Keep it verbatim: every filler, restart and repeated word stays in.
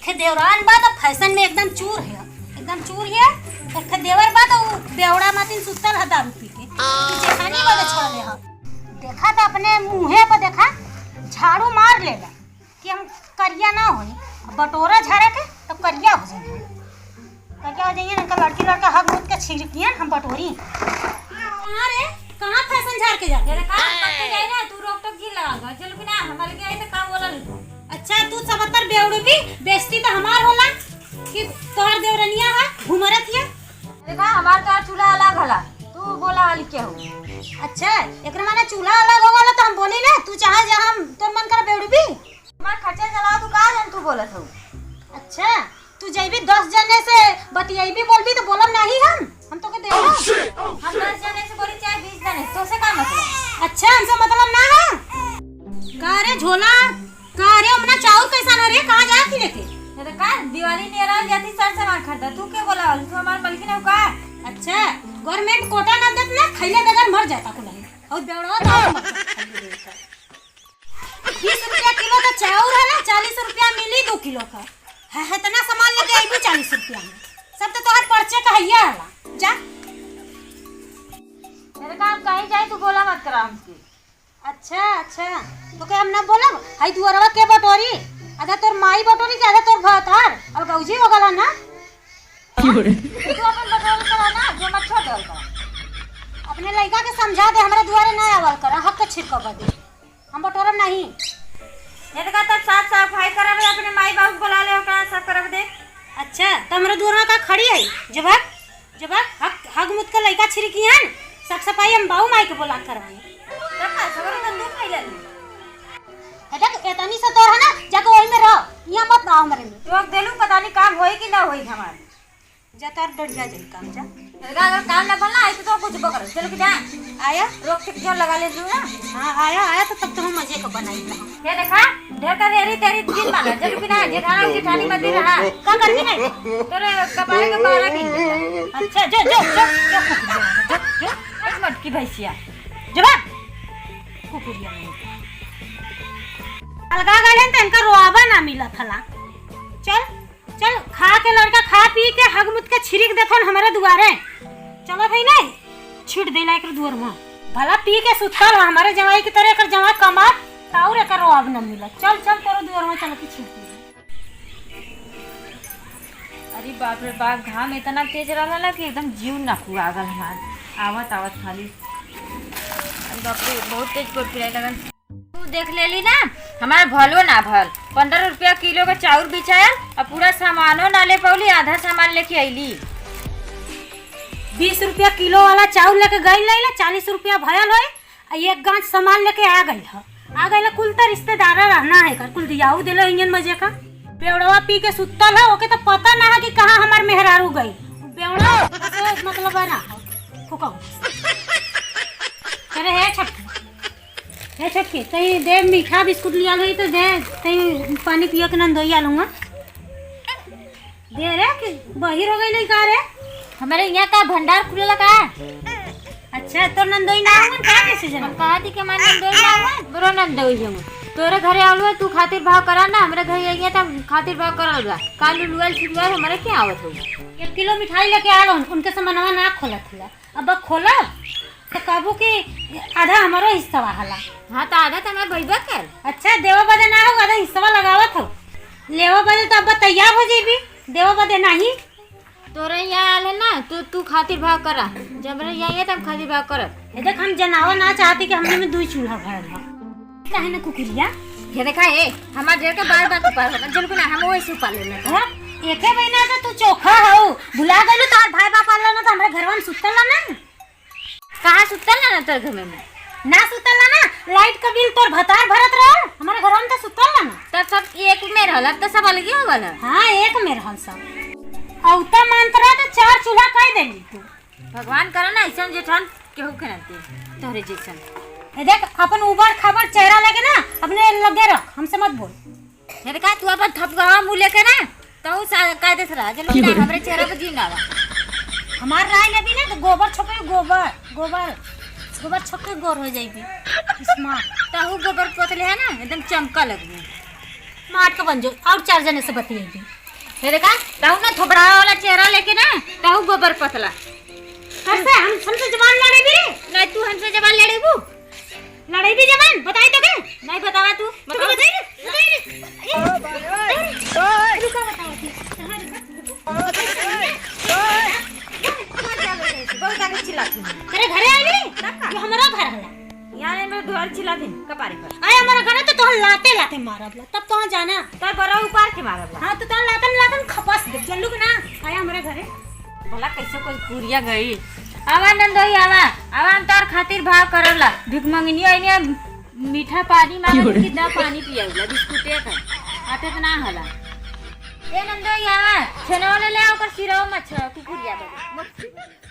ये देवरान बा तो फैशन में एकदम चूर है, एकदम चूर है। एक देवर बा तो उ बेवड़ा मातिन सुतल है दारू पी के। तू जेठानी बदे छोड़ ले ह। देखा तो अपने मुँहे पर देखा, झाड़ू मार लेला कि हम करिया ना होई। अब बटोरा झाड़े के तो करिया हो जाए, करिया हो जाइए। इनका लड़की लड़का हग मुत के छिड़कियन हम बटोरी। कहाँ रे, कहाँ फैशन झाड़ के जाते? तेरे का पत्ते जाए ना, तू रोक टोक जी लगा दो। चल बिना हमारे के आई तो का बोलल? अच्छा, तू सबतर बेवड़ू की बेइज्जती तो हमार होला कि तोहर देवरनिया है, घुमरत है। देखा, हमार तोहर चूल्हा अलग हला, तू बोला वाली क्या हो? अच्छा, एकरा माने चूल्हा अलग हो गला तो हम बोली ना, तू चाहे जा हम तोर मन कर बेवड़ू भी। हमार खर्चा चलाओ, तू का जन तू बोलत हो? अच्छा, तू जइबी दस जने से बतियाइबी बोलबी तो बोलब नहीं हम, हम तो के देबो। हम दस जने से बोली चाहे बीस जने, तो से का मतलब? अच्छा, हमसे मतलब ना है। का रे झोला, का रे, अपना चाउर कैसा न रे, कहाँ जाए थी लेके? अरे का, दिवाली नियर आ जाती, सर सामान खरीदा, तू के बोला वाली, तू हमार मलकिन हो का? अच्छा, गवर्नमेंट कोटा ना देत ना, खैले बगैर मर जाता को नहीं। और बेवड़वा तो और मर जाता। बीस रुपया किलो तो चाउर है ना, चालीस रुपया मिली दो किलो का। है, है, इतना सामान लेके आईबू चालीस रुपया में, सब तो तोहर पर्चे का हैया हला। जा। मेरे काम कहीं जाए, तू बोला मत करा हमके। अच्छा, अच्छा, तो के हम ना बोलब? हाई दुआरवा के बटोरी? आधा तोर माई बटोरी के आधा तोर भतार? अलगौजी हो गला ना? तू अपन बटोरी करा ना, जो मत छोड़ देवल करा। अपने लइका के समझा दे, हमरा दुआरे ना आवल करा, हक के छिड़को बदे। हम बटोरब नहीं। ये तो कहता साफ सफाई करब, अपने माई बाबू के बुला ले, ओकरा साफ करब दे। अच्छा, तो हमरा दुआरा का खड़ी है? जब हक, जब हक, हक, हग मुत के लइका छिड़की हन, साफ सफाई हम बाऊ माई के बुला के करवाई। तब का, सगरो तो तू खइले। ए देख, एतनी से तोर है ना, जाके वही में रह, यहाँ मत ना हमरे में। रोक देलू, पता नहीं काम होई कि ना होई हमार। जा तार डरिया जाई काम, जा। अगर, अगर काम ना बनला, आई तो, तो कुछ बकर, चल के जा। आया? रोक के जो लगा ले तू ना। हाँ, आया, आया तो तब तो हम मजे का बनाई रहा। ये देखा, ढेर का रेरी तेरी दिन मारा, जब बिना जेठाना जेठानी मत रहा। का करती नहीं? तोरे कपारे के बारह की। अच्छा, जो, जो, जो, जो, जो, जो, एक मटकी भैंसिया। जवाब। कुकुरिया नहीं। अलगा गए हैं तो इनका रोआबा ना मिला फला। चल। चल, खा के लड़का, खा पी के हग मुत के छिरिक देथन हमरे दुआरे। चलत है नहीं, छिट देला एकर दुआर में। भला पी के सुतल है हमरे जवाई की तरह, एकर जवाई कमात, त और एकर रोआब न मिलत। चल, चल, तोरो दुआर में चल के छिट दे। अरे बाप रे बाप, घाम इतना तेज रहला ना कि एकदम जीव नकुआ गल हमार। आवत, आवत खाली। अरे बाप रे, बहुत तेज कोट पिराई लगल। तू देख लेली ना, हमार भलो ना भल। पन्द्रह रुपया किलो का चाउर बिचायल, और पूरा सामानो ना ले पौली, आधा सामान लेके अइली। बीस रुपया किलो वाला चाउर लेके गई लैला, चालीस रुपया भयल होई, आ एक गांठ सामान लेके आ गई ह। आ गई ह, कुल त रिश्तेदारा रहना है कर, कुल दियाऊ देलो इंजन मजे का। बेवड़वा पी के सुतल है, ओके तो पता ना है कि कहाँ हमार मेहरारू गई। बेवड़ा से मतलब है ना, फुकाऊ। अरे हे छठ हे छोटकी, तई दे मीठा बिस्कुट लिया गई तो दे, तई पानी पियो के नंदोई आलूंगा। दे रे, कि बहिर हो गई नहीं का रे? हमारे यहाँ का भंडार खुलेला का? अच्छा, तो नंदोई ना आऊंगन का कैसे जना? हम कहा थी कि हमारे नंदोई ना आऊंगन, बरो नंदोई हूँ। तोरे घरे आलू है, तू खातिर भाव करा ना, हमरे घरे आई है तो खातिर भाव करल बा। कालू लुआल छिलुआल हमारे क्या आवत होई? एक किलो मिठाई लेके आलो, उनके से मनवा ना खोलत होला। अब खोलब त कहबू कि आधा हमरो हिस्सा हला। हाँ, त आधा त हमार भइबा कर। अच्छा, देवा बदे ना हो, आधा हिस्सा लगावत हो। लेवा बदे त अब तैयार हो जइबी, देवा बदे नाही। तोरे यहाँ आल है ना, तू, तू खातिर भाव करा। जब रे यहाँ ये, तब खातिर भाव करब। ए देख, हम जनावा ना चाहती कि हमने में दुई चूल्हा भरल बा। काहे ना कुकुरिया? ये देखा, ए, हमार जेर के बार बार तू पाल होता, जन को ना, हम वही से पाल लेना। हाँ? एके महीना से तू चोखा हो, भुला गइलू, तोहर भाई बाप आला ना, तो हमरे घरवा में सुतल ना। कहाँ सुतल ना, ना तोर घर में? ना सुतल ना, ना, लाइट का बिल तोर भतार भरत रहो, हमारे घर में तो सुतल ना, ना। तब सब एक में रहल, अब तो सब अलगे हो गल। हाँ, एक में रहल सब। औता मंत्रा तो चार चूल्हा कह देली तू। भगवान करा ना, ऐसन जेठान केहू के ना दे, तोहरे जैसन। ए देख, अपन उबड़ खाबड़ चेहरा लेके ना, अपने लगे रख, हमसे मत बोल। हे देखा, तू अपन थपगवा मुँह लेके ना, तहू सा-, कायदे से रहा, जल्दी ना, हमरे चेहरा पे जीव ना आवा। हमार राय लेबी ना, तो गोबर छोके, गोबर, गोबर, गोबर छोके गोर हो जाइबी। Smart। तहू गोबर पोतले है ना, एकदम चमका लगबी। Smart के बन जो, और चार जने से बतियाइबी। हे देखा, ताऊ ना थोबड़ा वाला चेहरा लेके ना, ताऊ गोबर पतला। हमसे, हम, हमसे जबान लड़ेबी रे? नहीं, तू हमसे जबान लड़ेबू? लड़ेबी जबान? बताई तो के? नहीं बतावा तू, तू बतावा। बताई रे, बताई रे। ए, बताई रे। रुका, बतावा तू। हाँ, रुका, रुका। बहुत ज्यादा चिल्लाती हूँ। अरे घरे आइली? तब का? ये हमारा घर है। यहाँ ने मेरे दुआर चिल्ला दिन कपारे पर। आए हमारा घर है तो तोहर लाते लाते मारब ला, तब तोहर जाना। तब बड़ा उपार के मारब ला। हाँ, तो तोहर लातन लातन खपस दे, चलू के ना? आए हमारे घरे। भला कैसे कोई कुरिया गई? आवा नंदोई, आवा, आवा, हम तोहर खातिर भाव करब ला। भिखमंगनियो इने मीठा पानी मांगल कि दा पानी पियाउला, बिस्कुटे का। आटे तो ना हला। ए नंदोई, आवा, छेनवा ले ले, ओकर सिरवा मच्छर, कुकुरिया बने।